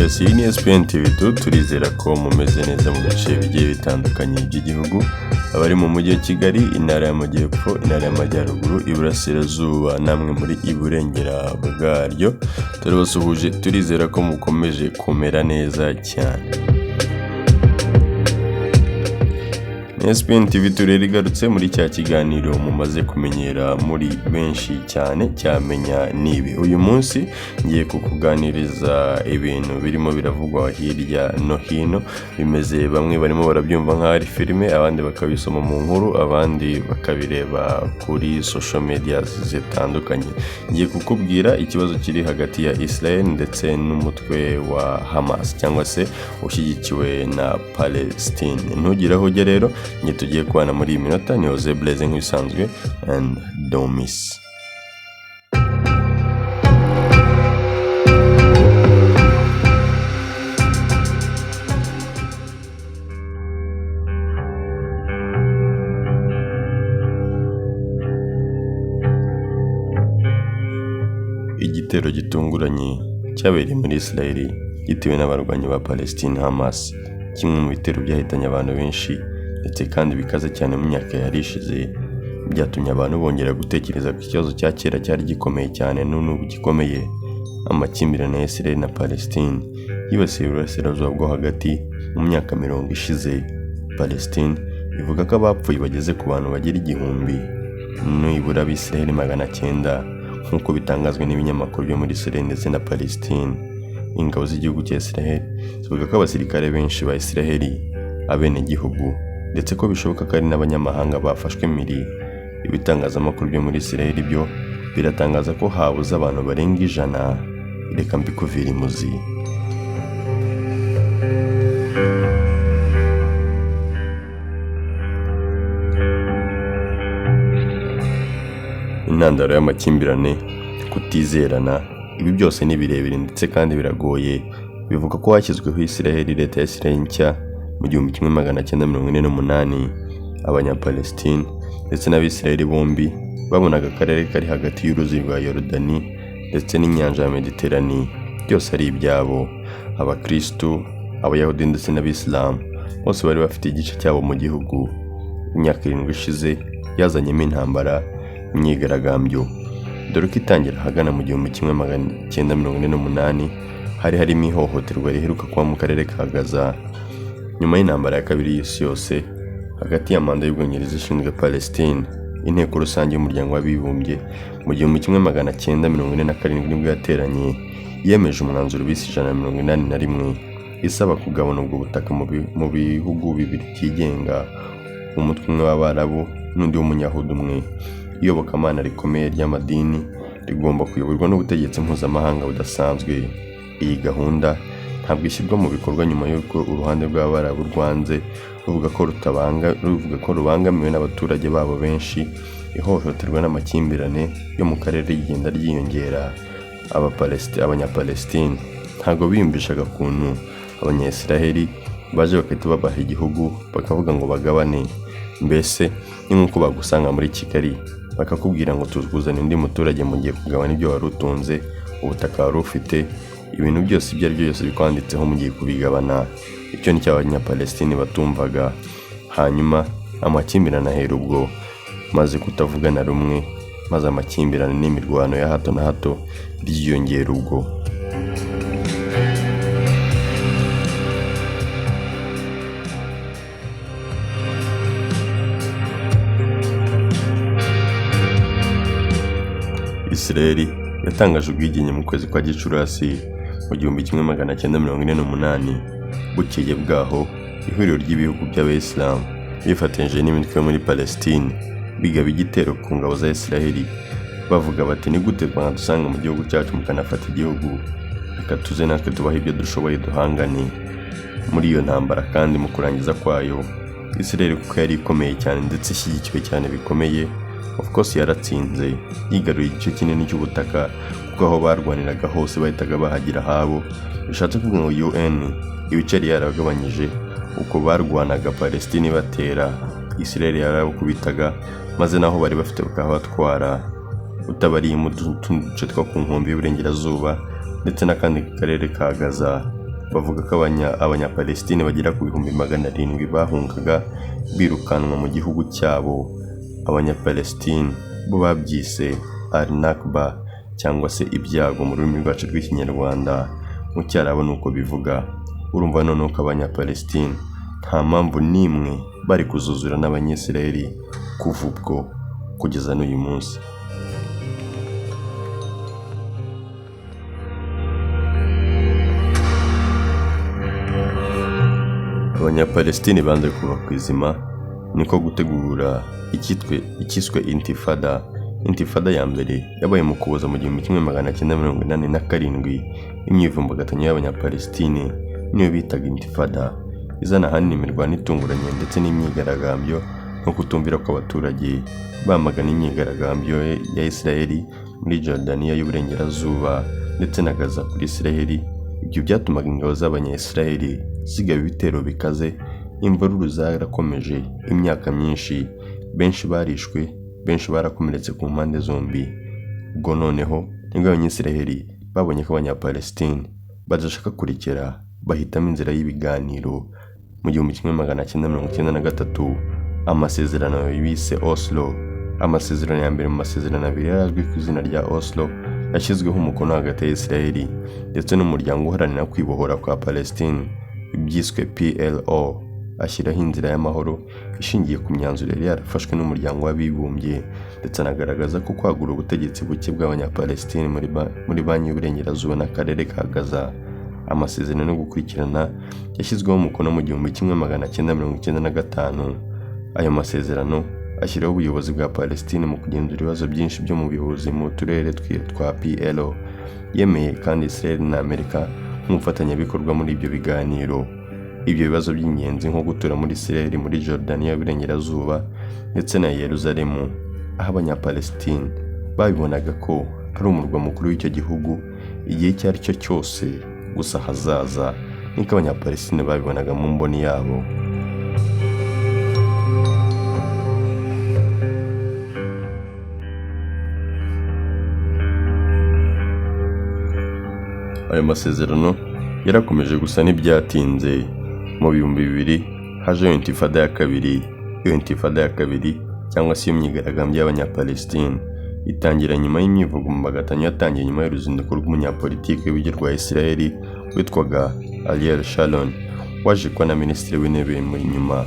Yes, iyi ni SPN TV 2. Turizera ko mumeze neza mu bice bigiye bitandukanye by'igihugu, abari mu mujyi wa Kigali, intara y'Amajyepfo, intara y'Amajyaruguru, Iburasirazuba namwe muri Iburengera bwaryo. Turabasuhuje, turizera ko mukomeje kumera neza cyane. SPN TV turere igarutse muri cya kiganiro mumaze kumenyera muri benshi cyane cyamenya nibi. Uyu munsi ngiye kukuganiriza ibintu birimo biravugwa hirya no hino bimeze, bamwe barimo barabyumva nk'aho ari filime, abandi bakabisoma mu nkuru, abandi bakabireba kuri social media zitandukanye. Ngiye kukubwira ikibazo kiri hagati ya Israel ndetse n'umutwe wa Hamas cyangwa se ushyigikiwe na Palestine. Ntugire aho ujya rero, njye tugiye kubana muri iyi minota ni Jose Blaise nk'ibisanzwe, and don't miss. Igitero gitunguranye cyabereye muri Israel gitewe n'abarwanyi ba Palestine Hamas, kimwe mu bitero byahitanye abantu benshi ndetse kandi bikaze cyane mu myaka yari ishize, byatumye abantu bongera gutekereza ku kibazo cya kera cyari gikomeye cyane n'ubu gikomeye, amakimbirane ya Israel na Palestine yibasiye Uburasirazuba bwo hagati mu myaka 40 ishize. Palestine ivuga ko abapfuye bageze ku bantu bagera 1000, nibura Abisiraheli 900, nk'uko bitangazwa n'ibinyamakuru byo muri Israel ndetse na Palestine. Ingabo z'igihugu cya Israel zivuga ko abasirikare benshi ba Israel, abenegihugu, ndetse ko bishoboka ko ari n'abanyamahanga bafashwe mpiri. Ibitangazamakuru byo muri Israel byo biratangaza ko habuze abantu barenga 100. Reka mbikuvire imuzi. Intandaro y'amakimbirane, kutizerana, ibi byose ni birebire ndetse kandi biragoye. Bivuga ko hashyizweho Israel, leta ya Israel nshya mu 1948, Abanyapalestine ndetse n'Abisiraheli bombi babonaga akarere kari hagati y'uruzi rwa Yorodani ndetse n'inyanja ya Mediterane byose ari ibyabo. Abakristu, Abayahudi ndetse n'Abisilamu bose bari bafite igice cyabo mu gihugu. Imyaka 7 ishize yazanyemo intambara, imyigaragambyo, dore ko itangira ahagana mu 1948 hari harimo ihohoterwa riheruka kuba mu karere ka Gaza. Nyuma y'intambara ya kabiri y'isi yose, hagati ya manda y'Ubwongereza ishinzwe Palestine, inteko rusange y'umuryango w'abibumbye mu 1947 nibwo yateranye, yemeje umwanzuro bise 181, isaba kugabana ubwo butaka mu bihugu bibiri byigenga, umutwe umwe w'Abarabu n'undi w'Umunyahudi umwe. Iyobokamana rikomeye ry'amadini rigomba kuyoborwa n'ubutegetsi mpuzamahanga budasanzwe. Iyi gahunda ntabwo ishyirwa mu bikorwa nyuma y'uko uruhande rw'Abarabu rwanze, ruvuga ko rubangamiwe n'abaturage babo benshi, ihohoterwa n'amakimbirane yo mu karere rigenda ryiyongera. Abanyapalestine ntabwo biyumvishaga ukuntu Abanyayisiraheli baje bagahita babaha igihugu bakavuga ngo bagabane. Mbese ni nk'uko bagusanga muri Kigali bakakubwira ngo tuzuzane undi muturage mugiye kugabana ibyo wari utunze, ubutaka wari ufite, ibintu byose ibyo ari byo byose bikwanditseho mugiye kubigabana. Icyo ni cyo Abanyapalestine batumvaga. Hanyuma amakimbirane ahera ubwo, maze kutavugana rumwe, maze amakimbirane n'imirwano ya hato na hato byiyongera ubwo. Israel yatangaje ubwigenge mu kwezi kwa Gicurasi mu 1948. Bukeye bwaho ihuriro ry'ibihugu by'Abayisilamu bifatanyije n'imitwe yo muri Palestine bigaba igitero ku ngabo za Israel, bavuga bati ni gute mwadusanga mu gihugu cyacu mukanafata igihugu, reka tuze natwe tubahe ibyo dushoboye duhangane. Muri iyo ntambara kandi mu kurangiza kwayo, Israel kuko yari ikomeye cyane ndetse ishyigikiwe cyane bikomeye, of course yaratsinze, yigaruye igice kinini cy'ubutaka, kuko aho barwaniraga hose bahitaga bahagira ahabo. Bishatse kuvuga ngo UN ibice yari yaragabanyije, uko barwanaga Palestine batera, Israel yarabakubitaga, maze naho bari bafite bakahabatwara, utabariyemo utundi duce two ku nkombe y'Uburengerazuba ndetse n'akandi karere ka Gaza. Bavuga ko Abanyapalestine bagera ku 700,000 bahungaga birukanwa mu gihugu cyabo. Abanyapalestine bo babyise Al-Nakba cyangwa se ibyago mu rurimi rwacu rw'Ikinyarwanda, mu Cyarabu ni uko bivuga. Urumva noneho ko Abanyapalestine nta mpamvu n'imwe bari kuzuzura n'Abanyisiraheli kuva ubwo kugeza n'uyu munsi. Abanyapalestine banze kuva ku izima, niko gutegura icyiswe Intifada. Intifada ya mbere yabaye mu Ukuboza mu 1987, imyivumbagatanyo y'Abanyapalestine niyo bitaga Intifada, izana ahanini imirwano itunguranye ndetse n'imyigaragambyo no kutumvira kw'abaturage bamagana imyigaragambyo ya Isiraheli muri Jordaniya y'Uburengerazuba ndetse na Gaza kuri Isiraheli. Ibyo byatumaga ingabo z'Abanyayisiraheli zigaba ibitero bikaze. Imvururu zarakomeje imyaka myinshi, benshi barishwe, benshi barakomeretse ku mpande zombi. Ubwo noneho nibwo Abanyisiraheli babonye ko Abanyapalestine badashaka kurekera, bahitamo inzira y'ibiganiro. Mu 1993 amasezerano bise Oslo, amasezerano ya mbere mu masezerano abiri yari azwi ku izina rya Oslo, yashyizweho umukono hagati ya Isiraheli ndetse n'umuryango uharanira kwibohora kwa Palestine byiswe PLO, ashyiraho inzira y'amahoro ishingiye ku myanzuro yari yarafashwe n'umuryango w'abibumbye, ndetse anagaragaza ko kwagura ubutegetsi buke bw'Abanyapalestine muri banki y'Uburengerazuba n'akarere ka Gaza. Amasezerano yo gukurikirana yashyizweho umukono mu 1995. Ayo masezerano ashyiraho ubuyobozi bwa Palestine mu kugenzura ibibazo byinshi byo mu buyobozi mu turere twa PLO. Yemeye kandi Israel na Amerika nk'umufatanyabikorwa muri ibyo biganiro. Ibyo bibazo by'ingenzi nko gutura muri Israel, muri Jordaniya y'Uburengerazuba ndetse na Yeruzalemu, aho Abanyapalestine babibonaga ko ari umurwa mukuru w'icyo gihugu igihe icyo ari cyo cyose gusa hazaza, niko Abanyapalestine babibonaga mu mboni yabo. Ayo masezerano yarakomeje gusa ntibyatinze. Mu 2000 hajeho Intifada ya kabiri. Iyo Intifada ya kabiri cyangwa se iyo myigaragambyo y'Abanyapalestine itangira nyuma y'imyivumbagatanyo yatangiye nyuma y'uruzinduko rw'umunyapolitiki w'iburyo rwa Isiraheli witwaga Ariel Sharon, waje kuba na Minisitiri w'Intebe muri nyuma,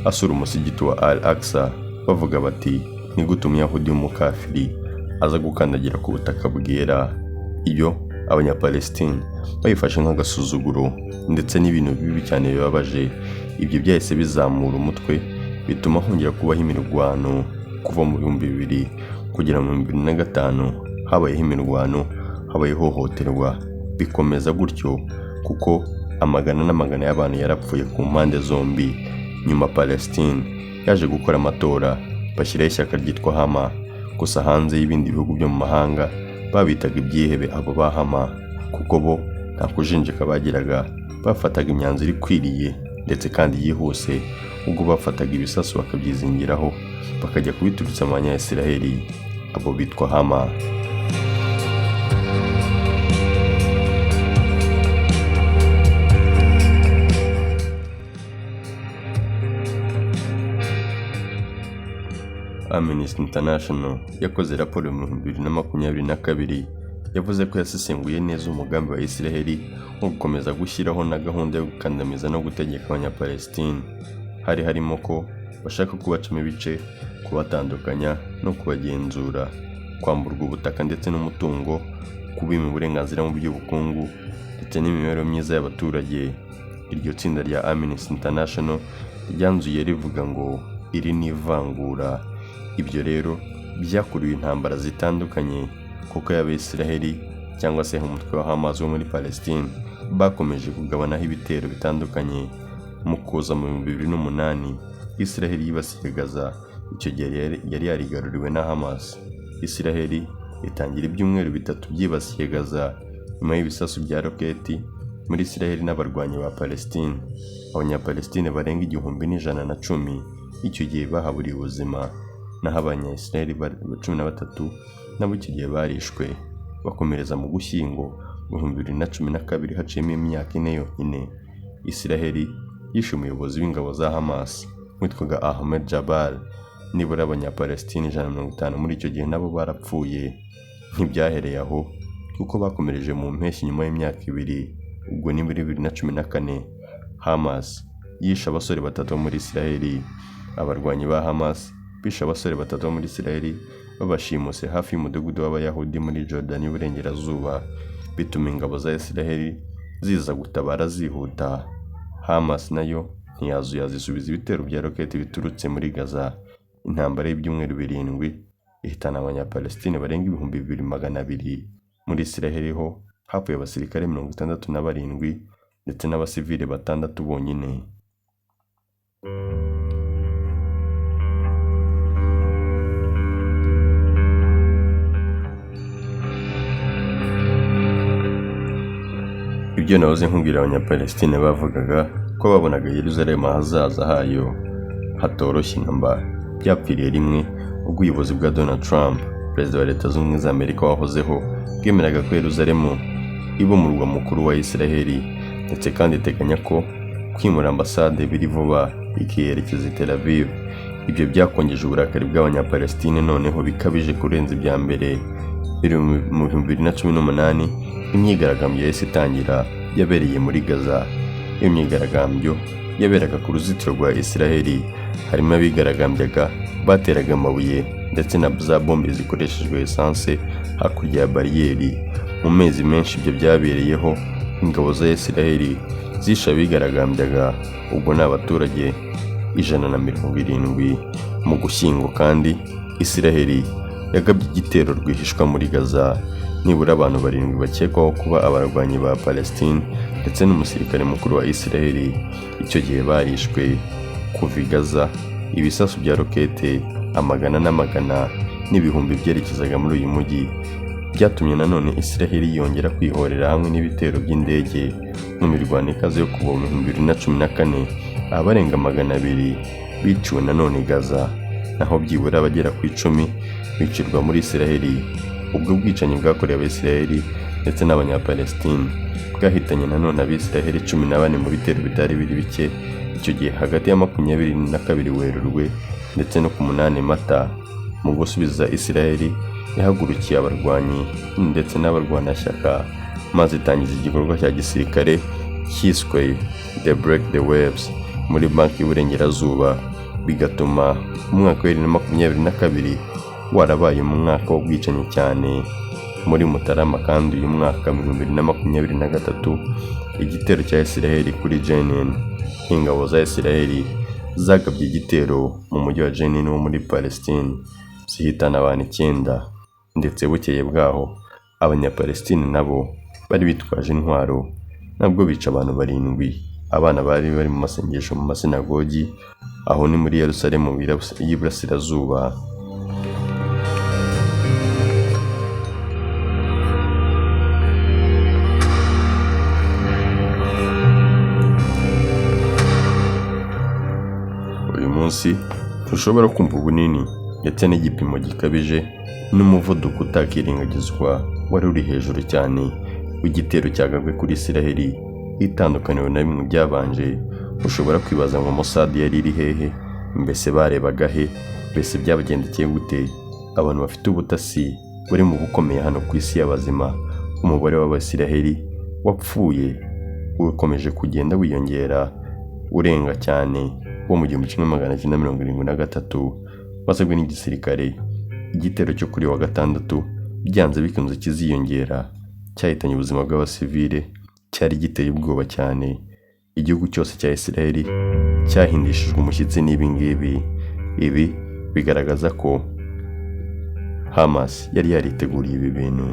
asura umusigiti wa Al Aqsa, bavuga bati ni gute umuyahudi w'umukafiri aza gukandagira ku butaka bwera. Ibyo Abanyapalestine babifashe nk'agasuzuguro ndetse n'ibintu bibi cyane bibabaje. Ibyo byahise bizamura umutwe bituma hongera kubaho imirwano. Kuva mu 2000 kugera mu 2005 habayeho imirwano, habayeho ihohoterwa, bikomeza gutyo kuko amagana n'amagana y'abantu yarapfuye ku mpande zombi. Nyuma Palestine yaje gukora amatora, bashyiraho ishyaka ryitwa Hama. Gusa hanze y'ibindi bihugu byo mu mahanga babitaga ibyihebe abo ba Hama, kuko bo nta kujenjeka bagiraga, bafataga imyanzuro ikwiriye ndetse kandi yihuse. Ubwo bafataga ibisasu bakabyizingiraho bakajya kubiturutsa mu Banyayisiraheli, abo bitwa Hama. Amnesty International yakoze raporo mu 2022, yavuze ko yasesenguye neza umugambi wa Isiraheli wo gukomeza gushyiraho na gahunda yo gukandamiza no gutegeka Abanyapalestine. Hari harimo ko bashaka kubacamo ibice, kubatandukanya no kubagenzura, kwamburwa ubutaka ndetse n'umutungo, kubima uburenganzira mu by'ubukungu ndetse n'imibereho myiza y'abaturage. Iryo tsinda rya Amnesty International ryanzuye rivuga ngo iri ni ivangura. Ibyo rero byakuruye intambara zitandukanye, kuko yaba Isiraheli cyangwa se umutwe wa Hamas wo muri Palestine bakomeje kugabanaho ibitero bitandukanye. Mu kuza mu 2008 Isiraheli yibasiye Gaza, icyo gihe yari yarigaruriwe na Hamas. Isiraheli itangira ibyumweru 3 byibasiye Gaza nyuma y'ibisasu bya roketi muri Isiraheli n'abarwanyi ba Palestine. Abanyapalestine barenga 1,110 icyo gihe bahaburiye ubuzima, naho Abanyayisiraheli 13 nabo icyo gihe barishwe. Bakomereza mu Gushyingo Mu 2012, haciyemo imyaka 4 yonyine, Isiraheli yishe umuyobozi w'ingabo za Hamas witwaga Ahmed Jabal. Nibura Abanyapalestine 150 muri icyo gihe nabo barapfuye. Ntibyahereye aho, kuko bakomereje mu mpeshyi nyuma y'imyaka 2, ubwo ni muri 2014, Hamas yishe abasore batatu bo muri Isiraheli. Abarwanyi ba Hamas bishe abasore batatu bo muri Isiraheli babashimuse hafi y'umudugudu w'Abayahudi muri Jordan y'Uburengerazuba, bituma ingabo za Isiraheli ziza gutabara zihuta. Hamas nayo ntiyazuyaza isubiza ibitero bya roketi biturutse muri Gaza. Intambara y'ibyumweru 7 ihitana Abanyapalestine barenga 2200. Muri Isiraheli ho hapfuye abasirikare 67 ndetse n'abasivile 6 bonyine. Ibyo nahoze nkubwira, Abanyapalestine bavugaga ko babonaga Yerusalemu ahazaza hayo hatoroshye namba, byapfiriye rimwe ubwo ubuyobozi bwa Donald Trump, perezida wa Leta Zunze Ubumwe za Amerika wahozeho, bwemeraga ko Yerusalemu iba umurwa mukuru wa Isiraheli, ndetse kandi iteganya ko kwimura ambasade biri vuba ikiyerekeza i Tel Aviv. Ibyo byakongeje uburakari bw'Abanyapalestine noneho bikabije kurenza ibya mbere. Biri mu 2018, imyigaragambyo yahise itangira yabereye muri Gaza. Iyo myigaragambyo yaberaga ku ruzitiro rwa Isiraheli, harimo abigaragambyaga bateraga amabuye ndetse na za bombe zikoreshejwe esanse hakurya ya bariyeri. Mu mezi menshi ibyo byabereyeho, ingabo za Isiraheli zishe abigaragambyaga, ubwo ni abaturage 170. Mu Gushyingo kandi, Isiraheli yagabye igitero rwihishwa muri Gaza. Nibura abantu 7 bakekwaho kuba abarwanyi ba Palestine ndetse n'umusirikare mukuru wa Isiraheli icyo gihe barishwe. Kuva i Gaza, ibisasu bya rokete amagana n'amagana n'ibihumbi byerekezaga muri uyu mujyi byatumye nanone Isiraheli yongera kwihorera hamwe n'ibitero by'indege. Mu mirwano ikaze yo kuva mu 2014, abarenga 200 biciwe nanone Gaza, naho byibura abagera ku 10 bicirwa muri Isiraheli. Ubwo bwicanyi bwakorewe Abisiraheli ndetse n'Abanyapalestine bwahitanye nanone Abisiraheli 14 mu bitero bitari biri bike icyo gihe hagati ya 22 Werurwe ndetse no ku 8 Mata. Mu gusubiza, Isiraheli yahagurukiye abarwanyi ndetse n'abarwanashyaka, maze itangiza igikorwa cya gisirikare cyiswe The Break the Waves muri Banki y'Uburengerazuba, bigatuma umwaka wa 2022 warabaye umwaka w'ubwicanyi cyane. Muri Mutarama kandi uyu mwaka 2023, igitero cya Isiraheli kuri Jenin. Ingabo za Isiraheli zagabye igitero mu mujyi wa Jenin wo muri Palestine, zihitana abantu 9, ndetse bukeye bwaho Abanyapalestine nabo bari bitwaje intwaro nabwo bica abantu 7, abana bari bari mu masengesho mu masinagogi, aho ni muri Yerusalemu y'Iburasirazuba. Uyu munsi ntushobora kumva ubunini ndetse n'igipimo gikabije n'umuvuduko utakirengagizwa wari uri hejuru cyane w'igitero cyagabwe kuri Isiraheli. Itandukaniro na bimwe byabanje, ushobora kwibaza ngo Mossad yari iri hehe? Mbese barebaga he? Mbese byabagendekeye gute? Abantu bafite ubutasi buri mu bukomeye hano ku isi y'abazima, umubare w'Abisiraheli wapfuye ukomeje kugenda wiyongera, urenga cyane wo mu 1973 wasabwe n'igisirikare. Igitero cyo kuri wa gatandatu byanze bikunze kiziyongera, cyahitanye ubuzima bw'abasivile, cyari giteye ubwoba cyane. Igihugu cyose cya Isiraheli cyahindishijwe umushyitsi n'ibi ngibi. Ibi bigaragaza ko Hamas yari yariteguriye ibi bintu.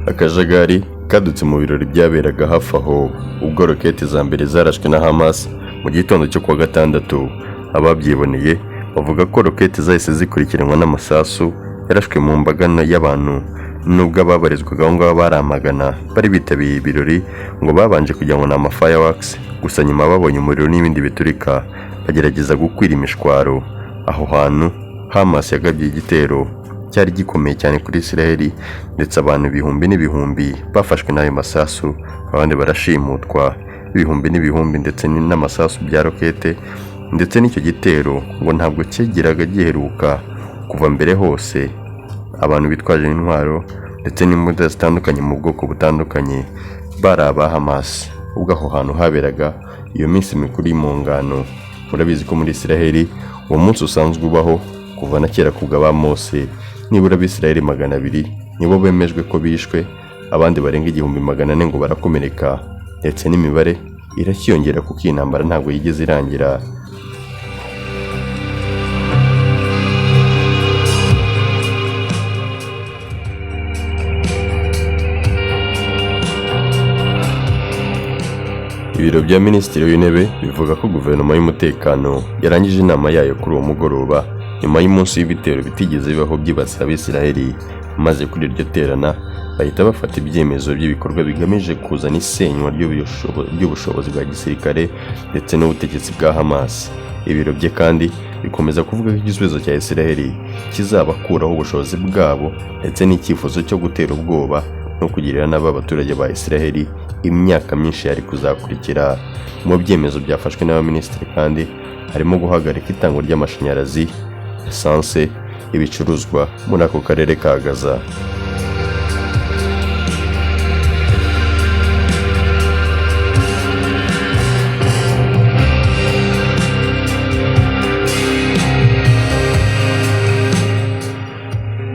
Akajagari kadutse mu birori byaberaga hafi aho ubwo roketi za mbere zarashwe na Hamas mu gitondo cyo kuwa gatandatu. Ababyiboneye bavuga ko roketi zahise zikurikiranwa n'amasasu yarashwe mu mbaga y'abantu Nubwo ababarizwaga aho ngaho bari amagana bari bitabiriye ibirori, ngo babanje kugira ngo ni ama fireworks, gusa nyuma babonye umuriro n'ibindi biturika bagerageza gukwira imishwaro. Aho hantu Hamas yagabye igitero cyari gikomeye cyane kuri Israel, ndetse abantu ibihumbi n'ibihumbi bafashwe n'ayo masasu, abandi barashimutwa ibihumbi n'ibihumbi, ndetse n'amasasu bya rokete. Ndetse n'icyo gitero ngo ntabwo cyigeraga giheruka kuva mbere hose. Abantu bitwaje intwaro ndetse n'imbunda zitandukanye mu bwoko butandukanye bari aba Hamas ubwo aho hantu haberaga iyo minsi mikuru y'Impongano. Murabizi ko muri Israel uwo munsi usanzwe ubaho kuva na kera kubwa ba Mose. Nibura Abisiraheli 200 nibo bemejwe ko bishwe, abandi barenga 1400 ngo barakomereka, ndetse n'imibare iracyiyongera kuko iyi ntambara ntabwo yigeze irangira. Ibiro bya Minisitiri w'Intebe bivuga ko guverinoma y'umutekano yarangije inama yayo kuri uwo mugoroba nyuma y'umunsi w'ibitero bitigeze bibaho byibasira Abisiraheli, maze kuri iryo terana bahita bafata ibyemezo by'ibikorwa bigamije kuzana isenywa ry'ubushobozi bwa gisirikare ndetse n'ubutegetsi bwa Hamas. Ibiro bye kandi bikomeza kuvuga ko igisubizo cya Israel kizabakuraho ubushobozi bwabo ndetse n'icyifuzo cyo gutera ubwoba no kugirira nabi abaturage ba Israel imyaka myinshi yari kuzakurikira. Mu byemezo byafashwe n'abaminisitiri kandi harimo guhagarika itangwa ry'amashanyarazi, esanse, ibicuruzwa muri ako karere ka Gaza.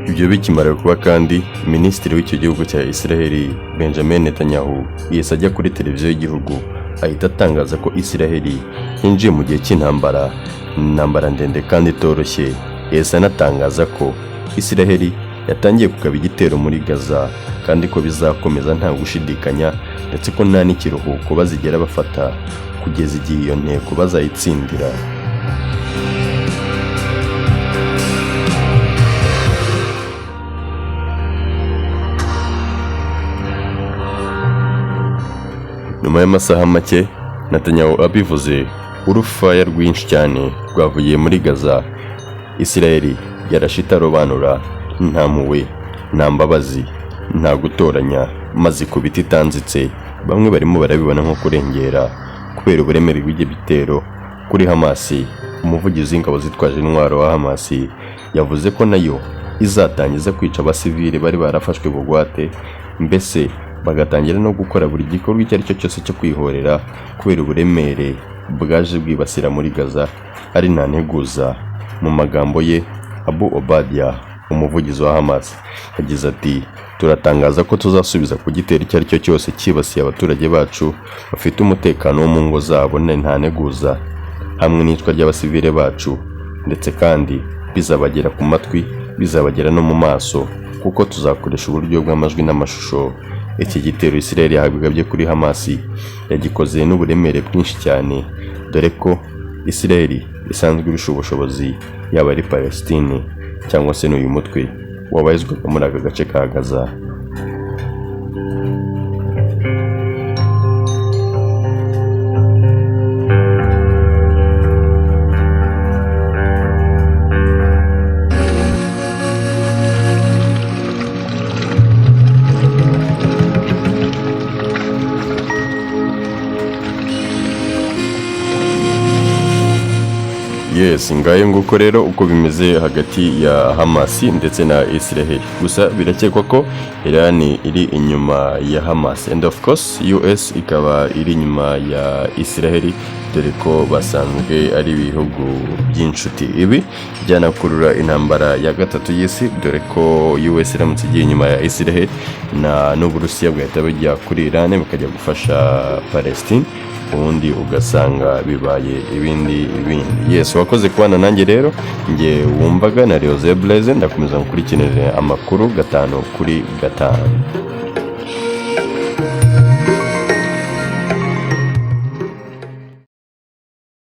Ibyo bikimara kuba kandi, Minisitiri w'icyo gihugu cya Israel Benjamin Netanyahu yahise ajya kuri televiziyo y'igihugu ahita atangaza ko Israel yinjiye mu gihe cy'intambara, intambara ndende kandi itoroshye. Yahise anatangaza ko Israel yatangiye kugaba igitero muri Gaza kandi ko bizakomeza nta gushidikanya, ndetse ko nta n'ikiruhuko bazigera bafata kugeza igihe iyo ntego bazayitsindira. Nyuma y'amasaha make Netanyahu abivuze, urufaya rwinshi cyane rwavugiye muri Gaza. Israel yarashe itarobanura, nta mpuhwe, nta mbabazi, nta gutoranya, maze ikubita itanzitse. Bamwe barimo barabibona nko kurengera kubera uburemere bw'ibyo bitero kuri Hamas. Umuvugizi w'ingabo zitwaje intwaro wa Hamas yavuze ko nayo izatangiza kwica abasivili bari barafashwe bugwate, mbese bagatangira no gukora buri gikorwa icyo ari cyo cyose cyo kwihorera kubera uburemere bwaje bwibasira muri Gaza ari nta nteguza. Mu magambo ye, Abu Obadia, umuvugizi wa Hamas, yagize ati: "Turatangaza ko tuzasubiza ku gitero icyo ari cyo cyose cyibasiye abaturage bacu bafite umutekano wo mu ngo zabo nta nteguza, hamwe n'icwa ry'abasivile bacu, ndetse kandi bizabagera ku matwi, bizabagera no mu maso, kuko tuzakoresha uburyo bw'amajwi n'amashusho." Iki gitero Israel yagabye kuri Hamas yagikoze n'uburemere bwinshi cyane, dore ko Israel isanzwe irusha ubushobozi yaba ari Palestine cyangwa se n'uyu mutwe wabarizwaga muri aka gace ka Gaza. Yes, ngayo nguko rero uko bimeze hagati ya Hamas ndetse na Israel. Gusa birakekwa ko Iran iri inyuma ya Hamas and of course US ikaba iri inyuma ya Israel, dore ko basanzwe ari ibihugu by'inshuti. Ibi byanakurura intambara ya gatatu y'isi, dore ko US iramutse igiye inyuma ya Israel na n'Uburusiya bugahita bujya kuri Iran bukajya gufasha Palestine, ubundi ugasanga bibaye ibindi bindi. Yes, wakoze kubana nanjye rero, njye wumvaga na Leoze Blaise, ndakomeza nkurikiranire amakuru 5 kuri 5.